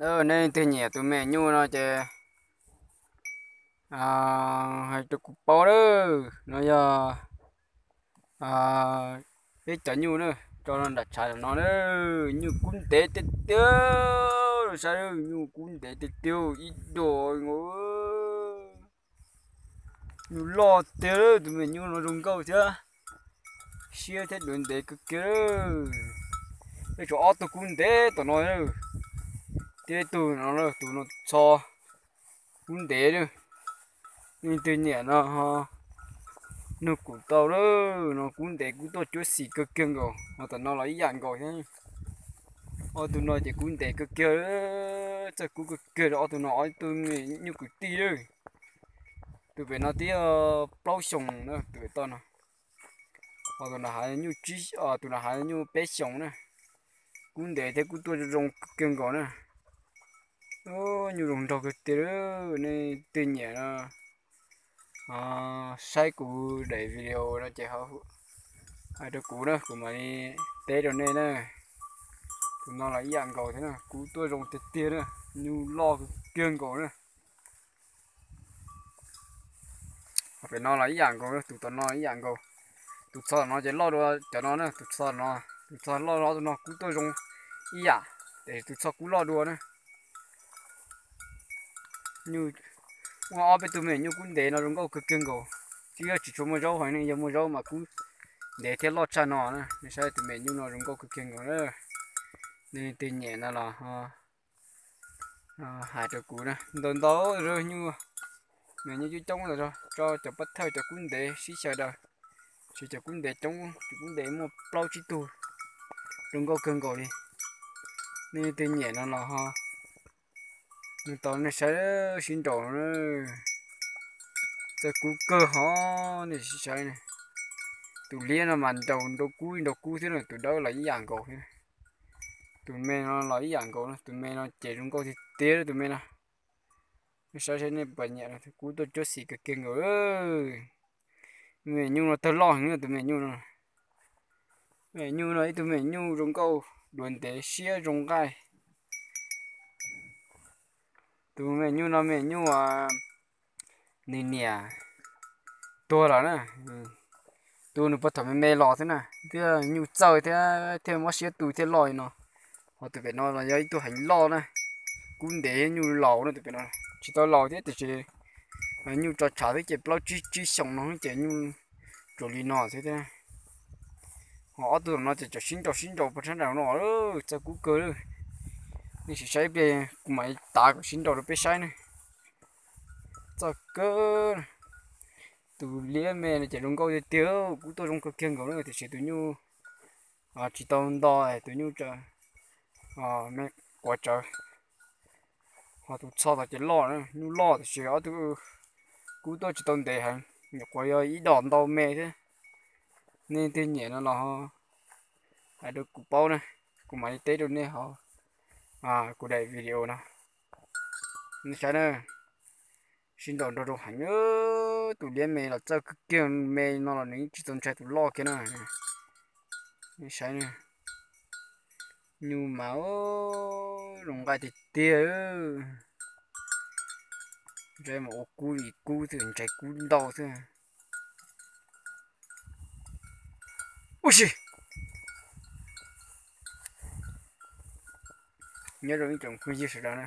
Nej leej twg nyiam tus me nyuj no ces hais rau kuv paub lawm. No yog peb cov nyuj na, tso rau nram tshav no na. Nyuj kub ntev tiag tiag, saib, nyuj kub ntev tiag tiag ib do. Nyuj loj tiag, tus me nyuj no zoo nkauj thiab, siab thiab, duav ntev kawg kiag. Peb tshuav ob tug kub ntev tom no, thiab ib tug no, tus no txho kub ntev. Nej leej twg nyiam no nug kuv tau lawm. No kub ntev kub tuaj cuab xim kawg kiag nkaus, ho tom no los ib yam nkaus thiab. Ob tug no ces kub ntev kawg kiag, txawj kub kawg kiag rau ob tug no, ob tug me nyuj kwv tij lawm. Tus pem no twb yog plaub xyoos na, tus pem toj no. Ho tus nram hav nyuj, tus nram hav nyuj peb xyoos na. Kub ntev thiab kub tuaj zoo kawg kiag nkaus na. Nyuj zoo nraug kawg tiag. Nej leej twg nyiam no saib kuv daim video no ces hais rau kuv na, kuv mam li teb rau nej na. Tus no los ib yam nkaus thiab na, kub tuaj zoo tiag tiag na, nyuj loj kawg kiag nkaus na. Ho pem no los ib yam nkaus, tus tom no ib yam nkaus. Tus txho tom no ces loj dua cov no na, tus txho no, tus txho loj dua ob tug no, kub tuaj zoo ib yam, tiam sis tus txho kub loj dua na. Nyuj, muaj ob peb tug me nyuj kub ntev no zoo nkauj kawg kiag nkaus, twb yog tsis tshua muaj zaub heev ne, yog muaj zaub mas kub ntev thiab loj tshaj no na. Nej saib tus me nyuj no zoo nkauj kawg kiag nkaus na. Nej leej twg nyiam no los hais rau kuv na. Ntau ntau nyuj, me nyuj coob coob ntawd tso, cov pab thawj cov kub ntev sib xyaw daws, tsis cov kub ntev coob, cov kub ntev muaj plaub tsib tug zoo nkauj kawg nkaus li. Nej leej twg nyiam no los ho nug tau nej saib sib nraus. Txawj kub kawg hov, nej saib, tus liab no mas nraus nrau kub nrau kub thiab na, tus dawb los ib yam nkaus thiab. Tus me no los ib yam nkaus, tus me no ces zoo nkauj tiag tiag tus me no. Nej saib saib nej puas nyiam, kub tuaj cuab xim kawg kiag nkaus. Me nyuj no tawg loj heev, tus me nyuj no. Me nyuj no ib tug me nyuj zoo nkauj, duav ntev, siab zoo nqaij. Tus me nyuj no me nyuj nws niam tuag lawm na, tu nws puag thaum me me los xwb na, thiaj nyuj txawj thiab thiaj mob siab tu thiaj loj li no. Ho tus pem no los yog ib tug heev loj na, kub ntev nyuj laus na, tus pem no tsis tau laus thiab tiam sis nyuj tso tshav xwb ces plaub tsib xyoos no ces nyuj tsuas li no xwb thiab. Ho ob tug no ces tseem sib nraus sib nraus puag sab nraud no, txawj kub kawg. Nej sim saib ib pliag kuv mam li tav kom sib nraus rau peb saib ne. Txawj kawg. Tus liab me no ces zoo nkauj tiag tiag, kub tuaj zoo kawg kiag nkaus na, tiam sis tus nyuj tsis tau nto, tus nyuj me quav tsawv. Ho tus txho tom ces loj na, nyuj loj tiam sis ob tug kub tuaj tsis tau ntev heev, nyuam qhuav yog ib dos ntau me thiab. Nej leej twg nyiam no los hais rau kuv paub na, kuv mam li teb rau nej hauv kuv daim video no. Nej saib na, sib nraus nraug rau heev. Tus liab me los txawj kawg kiag, me no los nws tsis txaus ntshai tus loj kiag na. Nej saib, nyuj mas zoo nqaij tiag tiag. Ntshai mas ua kub li kub xwb, ntshai kub ntau xwb. Ub si, nyob zoo ib tsoom phooj ywg sawv daws na.